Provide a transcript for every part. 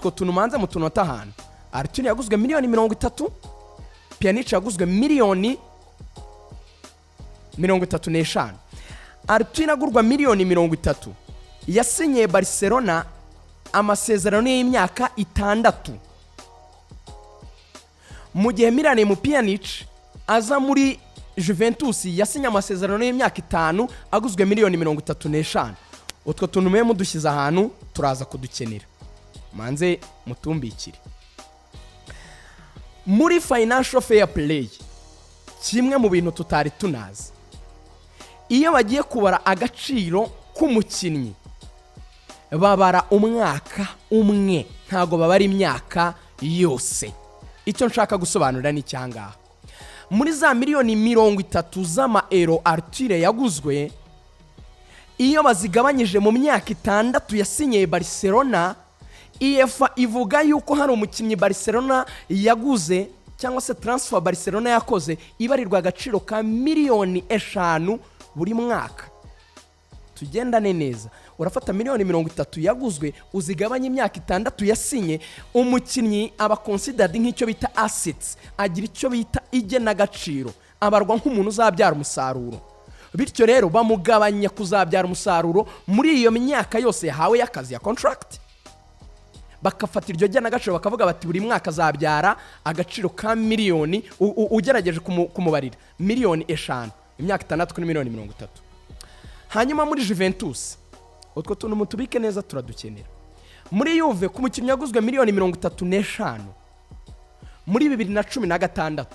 Utwo tuntu manze mu tunota ahantu. Arthur yaguzwe miliyoni 30, Pjanic yaguzwe miliyoni 35. Arthur agurwa miliyoni 30, yasinyiye Barcelona amasezerano y'imyaka 6, mu gihe Miralem Pjanic aza muri Juventus yasinye amasezerano y'imyaka 5, aguzwe miliyoni 35. Utwo tuntu mube mudushyize ahantu, turaza kudukenera, manze mutumbikire. Muri financial fair play, kimwe mu bintu tutari tunazi, iyo bagiye kubara agaciro k'umukinnyi babara umwaka umwe, ntabwo babara imyaka yose. Icyo nshaka gusobanura ni icyangaha: muri za miliyoni 30 z'amaero Arthur yaguzwe, iyo bazigabanyije mu myaka 6 yasinyiye Barcelona, UEFA ivuga yuko hari umukinnyi Barcelona yaguze cyangwa se transfer Barcelona yakoze ibarirwa agaciro ka miliyoni 5 buri mwaka. Tugendane neza: urafata miliyoni 30 yaguzwe, uzigabanye imyaka 6 yasinye. Umukinnyi aba considered nk'icyo bita assets, agira icyo bita igenagaciro, abarwa nk'umuntu uzabyara umusaruro. Bityo rero bamugabanya kuzabyara umusaruro muri iyo myaka yose yahawe y'akazi ya contract, bakafata iryo genagaciro, bakavuga bati buri mwaka azabyara agaciro ka miliyoni, ugerageje kumubarira miliyoni 5, imyaka 6 kuri miliyoni 30. Hanyuma muri Juventus, utwo tuntu mutubike neza, turadukenera. Muri Juve, ku mukinnyi yaguzwe miliyoni 35 muri 2016,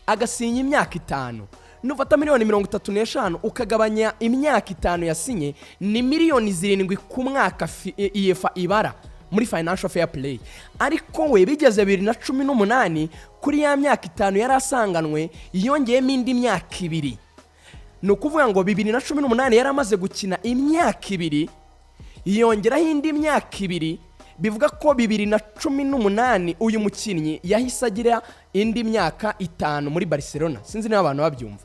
agasinya imyaka 5, nufata miliyoni 35 ukagabanya imyaka 5 yasinye, ni miliyoni 7 ku mwaka UEFA ibara muri financial fair play. Ariko we bigeze 2018, kuri ya myaka 5 yari asanganwe yongeyemo indi myaka 2. Ni ukuvuga ngo 2018 yari amaze gukina imyaka 2, yongeraho indi myaka 2. Bivuga ko 2018 uyu mukinnyi yahise agira indi myaka 5 muri Barcelona. Sinzi niba abantu babyumva.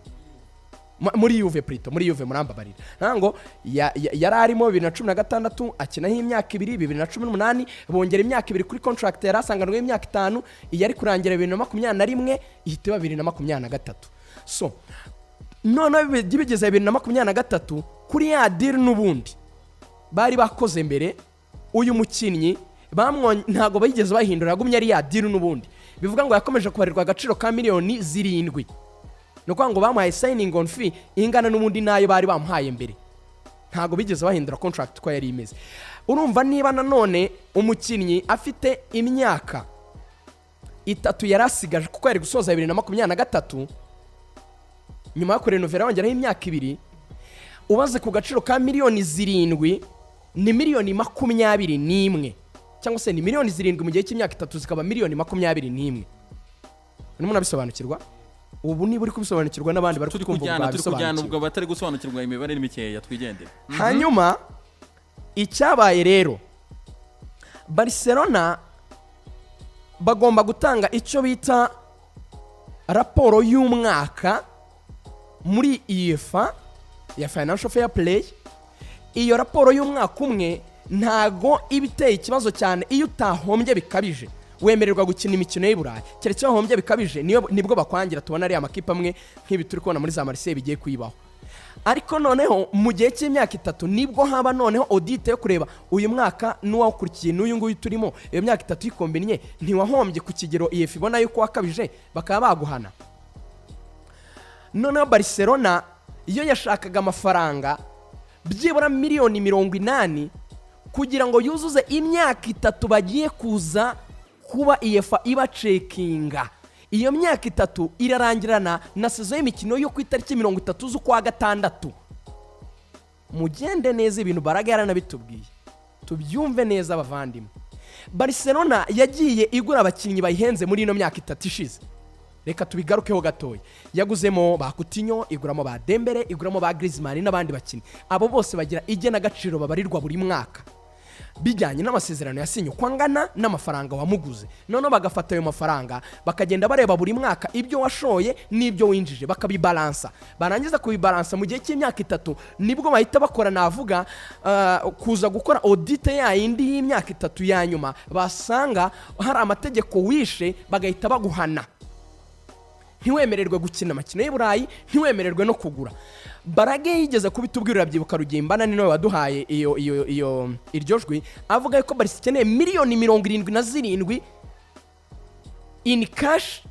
Muri Juve plutôt, muri Juve, murambabarira. Ntabwo yari arimo 2016, akinaho imyaka 2, 2018 bongera imyaka 2 kuri contract yari asanganwe imyaka 5. Iyi ari kurangira 2021, ihita iba 2023. So noneho bigeze 2023, kuri ya deal n'ubundi bari bakoze mbere, uyu mukinnyi ntabwo bigeze bahindura, yagumye ari ya deal n'ubundi. Bivuga ngo yakomeje kubarirwa agaciro ka miliyoni 7. Ni ukuvuga ngo bamuhaye signing on fee ingana n'ubundi n'ayo bari bamuhaye mbere, ntabwo bigeze bahindura contract uko yari imeze. Urumva niba nanone umukinnyi afite imyaka 3 yari asigaje, kuko yari gusoza 2023, nyuma yo kurenovera wongeraho imyaka 2, ubaze ku gaciro ka miliyoni 7 ni miliyoni 21, cyangwa se ni miliyoni 7 mu gihe cy'imyaka 3 zikaba miliyoni 21. Urimo unabisobanukirwa ubu? Niba uri kubisobanukirwa, n'abandi bari Turi kutwumva kujyana, turi kujyana. babisobanukiwe. Ubwo batari gusobanukirwa, imibare ni mikeya, twigendere. Hanyuma icyabaye rero, Barcelona bagomba gutanga icyo bita raporo y'umwaka muri UEFA ya financial fair play. Iyo raporo y'umwaka umwe ntago iba iteye ikibazo cyane. Iyo utahombye bikabije wemererwa gukina imikino y'i Burayi, keretse iyo wahombye bikabije nibwo bakwangira. Tubona ariya makipe amwe nk'ibi turi kubona muri za Marseille bigiye kuyibaho. Ariko noneho mu gihe cy'imyaka 3 nibwo haba noneho audit yo kureba uyu mwaka n'uwawukurikiye n'uyu nguyu turimo. Iyo myaka 3 yikombinye, ntiwahombye ku kigero UEFA ibona yuko wakabije, bakaba baguhana. Noneho Barcelona iyo yashakaga amafaranga byibura miliyoni 80 kugira ngo yuzuze imyaka 3 bagiye kuza kuba UEFA ibacekinga. Iyo myaka 3 irarangirana na saison y'imikino yo ku itariki 30 z'ukwa gatandatu. Mugende neza, ibintu Baraga yaranabitubwiye, tubyumve neza abavandimwe. Barcelona yagiye igura abakinnyi bayihenze muri ino myaka 3 ishize. Reka tubigarukeho gatoya. Yaguzemo ba Coutinho, iguramo ba Dembele, iguramo ba Griezmann n'abandi bakinnyi. Abo bose bagira igenagaciro babarirwa buri mwaka. Bijyanye n'amasezerano yasinye uko angana n'amafaranga wamuguze. Noneho bagafata ayo mafaranga, bakagenda bareba buri mwaka ibyo washoye n'ibyo winjije, bakabibalansa. Barangiza kubibalansa mu gihe cy'imyaka 3, nibwo bahita bakora, navuga, kuza gukora audit ya yindi y'imyaka 3 ya nyuma. Basanga hari amategeko wishe, bagahita baguhana, ntiwemererwe gukina amakino y'i Burayi, ntiwemererwe no kugura. Barage yigeze kubitubwira, urabyibuka, Rugimbana ni nawe waduhaye iyo iryo jwi, avuga yuko Barça ikeneye miliyoni 77 in cash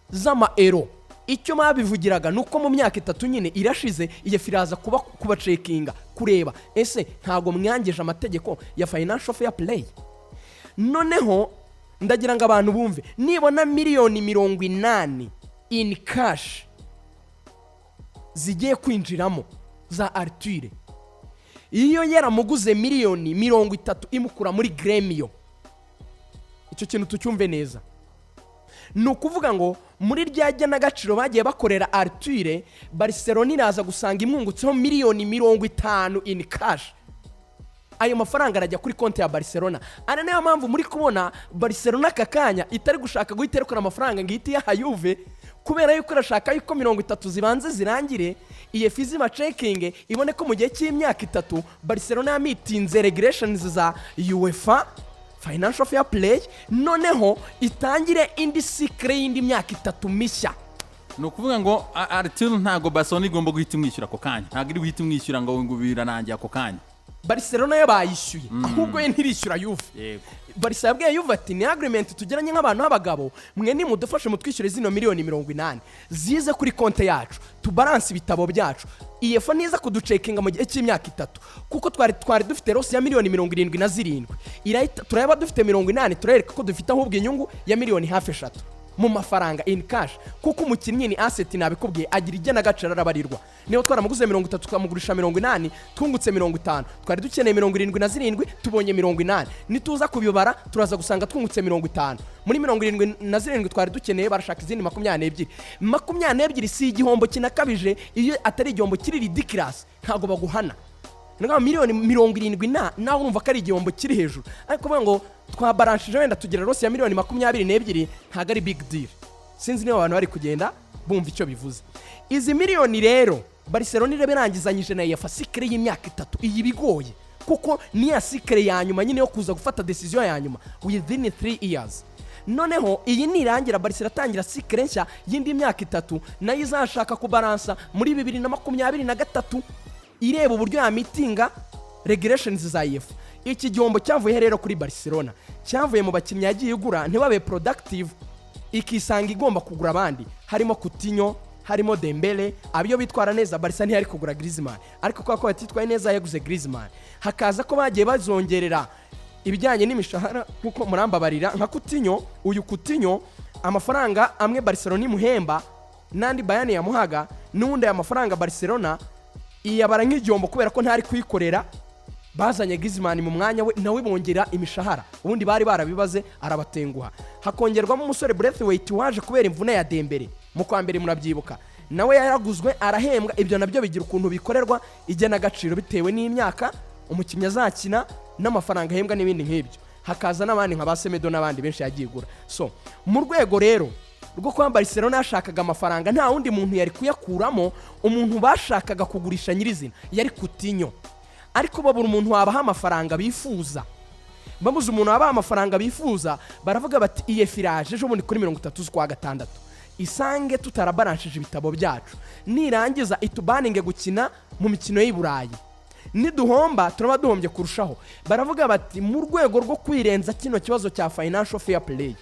z'amaero. Icyo babivugiraga ni uko mu myaka 3 nyine irashize, iyo firaza kuba kubacekinga, kureba ese ntabwo mwangije amategeko ya financial fair play. Noneho ndagira ngo abantu bumve, nibona miliyoni 80 in cash zigiye kwinjiramo za Arthur, iyo yaramuguze miliyoni 30 imukura muri Gremio, icyo kintu tucyumve neza. Ni ukuvuga ngo muri rya genagaciro bagiye bakorera Arthur, Barcelona iraza gusanga imwungutseho miliyoni 50 in cash. Ayo mafaranga arajya kuri konti ya Barcelona. Ari nayo mpamvu muri kubona Barcelona aka kanya itari gushaka guhita irekura amafaranga ngo ihite iyaha Juve, kubera yuko irashaka yuko 30 zibanze zirangire, iyi fizi cekinge, ibone ko mu gihe cy'imyaka 3 Barcelona yamitinze regulations za UEFA financial fair play, noneho itangire indi cycle y'indi myaka 3 mishya. Ni ukuvuga ngo Arthur ntabwo Barcelona igomba guhita imwishyura ako kanya, ntabwo iri guhita imwishyura ngo birarangiye ako kanya. Barcelona yo bayishyuye, ahubwo ye ntirishyura Juve. Barça yabwiye Juve ati: "Ni agreement tugiranye nk'abantu b'abagabo, mwe nimudufashe mutwishyure zino miliyoni 80 zize kuri konti yacu, tubaranse ibitabo byacu. UEFA niza kuducekinga mu gihe cy'imyaka 3, kuko twari dufite loss ya miliyoni 77, irahita turaba dufite 80, turereka ko dufite ahubwo inyungu ya miliyoni hafi 3 mu mafaranga in cash, kuko umukinnyi ni asset, nabikubwiye, agira igenagaciro, arabarirwa. Niba twaramuguze 30 tukamugurisha 80, twungutse 50. Twari dukeneye 77, tubonye 80. Nituza kubibara turaza gusanga twungutse 50 muri 77 twari dukeneye. Barashaka izindi 22. 22 si igihombo kinakabije. Iyo atari igihombo kiri ridiculous, ntabwo baguhana. Ni nka miliyoni 70 na nawe urumva ko ari igihombo kiri hejuru, ariko kuvuga ngo twabaranshije wenda tugira loss ya miliyoni 22, ntabwo ari big deal. Sinzi niba abantu bari kugenda bumva icyo bivuze. Izi miliyoni rero Barcelona iraba irangizanyije na UEFA cycle y'imyaka 3. Iyi bigoye kuko ni ya cycle ya nyuma nyine yo kuza gufata decision ya nyuma within 3 years. Noneho iyi nirangira, Barça iratangira cycle nshya y'indi myaka 3, nayo izashaka kubaransa muri 2023, ireba uburyo yamitinga regulations za UEFA. Iki gihombo cyavuye rero kuri Barcelona, cyavuye mu bakinnyi yagiye igura ntibabe productive, ikisanga igomba kugura abandi, harimo Coutinho, harimo Dembele. Abiyo bitwara neza, Barca ntiyari kugura Griezmann, ariko kubera ko batitwaye neza yaguze Griezmann. Hakaza ko bagiye bazongerera ibijyanye n'imishahara, kuko murambabarira, nka Coutinho, uyu Coutinho amafaranga amwe Barcelona imuhemba n'andi Bayern yamuhaga, n'ubundi aya mafaranga Barcelona iyabara nk'igihombo kubera ko ntari kuyikorera. Bazanye Griezmann mu mwanya we, nawe bongera imishahara, ubundi bari barabibaze, arabatenguha. Hakongerwamo umusore Braithwaite waje kubera imvune ya Dembele mu kwa mbere, murabyibuka, nawe yaraguzwe, arahembwa. Ibyo nabyo bigira ukuntu bikorerwa igenagaciro bitewe n'imyaka umukinnyi azakina n'amafaranga ahembwa n'ibindi nk'ibyo. Hakaza n'abandi nka ba Semedo n'abandi benshi yagiye igura. So mu rwego rero rwo kuba Barcelona yashakaga amafaranga, nta wundi muntu yari kuyakuramo. Umuntu bashakaga kugurisha nyirizina yari Coutinho, ariko babura umuntu wabaha amafaranga bifuza. Babuze umuntu wabaha amafaranga bifuza, baravuga bati: "Iyi firaje ejo bundi kuri 30 z'ukwa gatandatu isange tutarabaranshije ibitabo byacu, nirangiza itubaninge gukina mu mikino y'i Burayi, niduhomba turaba duhombye kurushaho." Baravuga bati: "Mu rwego rwo kwirenza kino kibazo cya financial fair play,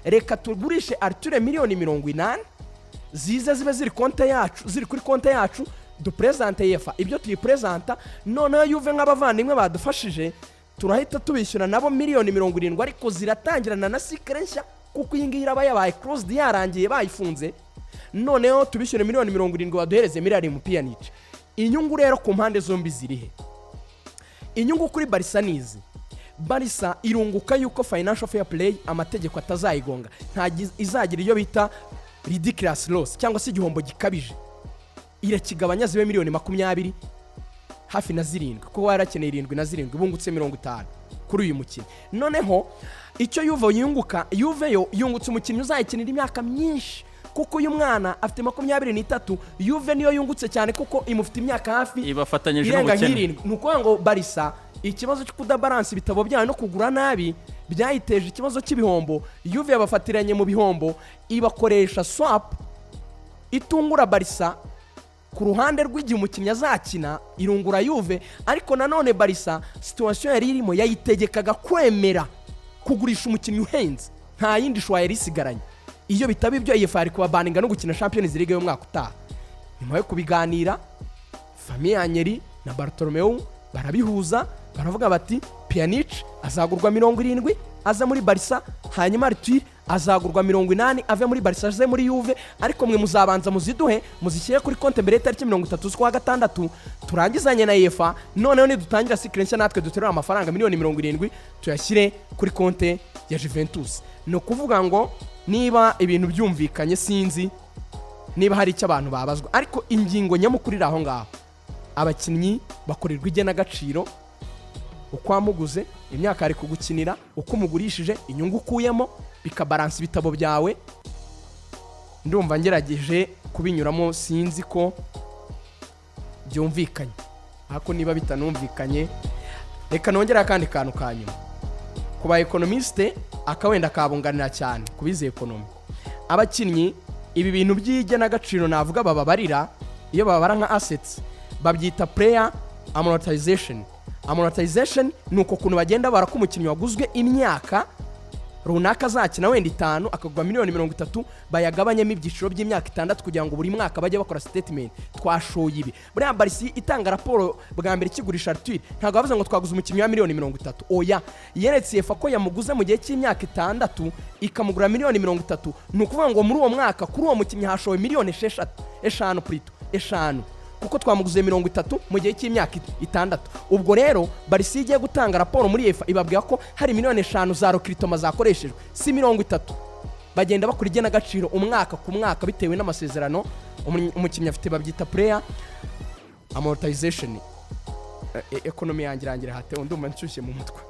reka tugurishe Arthur miliyoni 80, zize zibe ziri konte yacu, ziri kuri konte yacu, duperezante UEFA ibyo tuyiperezanta. Noneho Juve nk'abavandimwe badufashije, turahita tubishyura nabo miliyoni 70, ariko ziratangirana na cycle nshya, kuko iyi ngiyi iraba yabaye closed, yarangiye, bayifunze. Noneho tubishyure miliyoni 70, baduhereze miliyari mu Pjanic." Inyungu rero ku mpande zombi zirihe? Inyungu kuri Barça nizi: Barça irunguka yuko financial fair play amategeko atazayigonga, nta izagira iyo bita ridiculous loss cyangwa se igihombo gikabije, irakigabanya zibe miliyoni 20. hafi na zirindwi, kuko yarakeneye irindwi na zirindwi. Bungutse 50 kuri uyu mukinnyi. Noneho icyo Juve yunguka, Juve yo yungutse umukinnyi uzayikinira imyaka myinshi, kuko uyu mwana afite 23. Juve niyo yungutse cyane kuko imufite imyaka hafi ibafatanyije irenga n'ubukene. nk'irindwi. Ni ukuvuga ngo Barça ikibazo cyo kudabaransa ibitabo byayo no kugura nabi byayiteje ikibazo cy'ibihombo. Juve yabafatiranye mu bihombo, ibakoresha swap itungura Barça ku ruhande rw'igihe umukinnyi azakina, irungura Juve. Ariko nanone Barça situation yari irimo yayitegekaga kwemera kugurisha umukinnyi uhenze, nta yindi choix yari isigaranye. Iyo bitaba ibyo, iyi yari kubabaninga no gukina Champions League y'umwaka utaha. Nyuma yo kubiganira, famille Agnelli na Bartomeu barabihuza, baravuga bati: "Pjanic azagurwa 70 aza muri Barça, hanyuma Arthur azagurwa 80 ave muri Barça aze muri Juve, ariko mwe muzabanza muziduhe, muzishyire kuri konti mbere y'itariki 30 z'ukwa gatandatu, turangizanye na UEFA. Noneho nidutangira cycle nshya, natwe duterure amafaranga miliyoni 70 tuyashyire kuri konti ya Juventus." Ni ukuvuga ngo niba ibintu byumvikanye, sinzi niba hari icyo abantu babazwa, ariko ingingo nyamukuru iri aho ngaho: abakinnyi bakorerwa igenagaciro, uko wamuguze, imyaka ari kugukinira, uko umugurishije, inyungu ukuyemo, bikabaransa ibitabo byawe. Ndumva ngerageje kubinyuramo, sinzi ko byumvikanye, ariko niba bitanumvikanye, reka nongere akandi kantu ka nyuma ku ba économiste, akawenda kabunganira cyane ku bize économie. Abakinnyi, ibi bintu by'igenagaciro navuga bababarira, iyo babara nka assets, babyita player amortization. Amortization ni uko kuntu bagenda bara ko umukinnyi waguzwe imyaka runaka azakina, wenda itanu, akagwa miliyoni 30, bayagabanyemo ibyiciro by'imyaka 6 kugira ngo buri mwaka bajye bakora statement: twashoye ibi. Buriya Barça itanga raporo bwa mbere ikigurisha Arthur, ntabwo bavuze ngo twaguze umukinnyi wa miliyoni 30. Oya, yeretse UEFA ko yamuguze mu gihe cy'imyaka 6, ikamugura miliyoni 30. Ni ukuvuga ngo muri uwo mwaka kuri uwo mukinnyi hashowe miliyoni 6, 5 plutôt, 5, kuko twamuguze 30 mu gihe cy'imyaka 6. Ubwo rero Barça igiye gutanga raporo muri UEFA, ibabwira ko hari miliyoni 5 za recrutement zakoreshejwe, si 30. Bagenda bakora igenagaciro umwaka ku mwaka bitewe n'amasezerano umukinnyi afite, babyita player amortization. Économie yanjye irangira hatewe, ndumva nshyushye mu mutwe.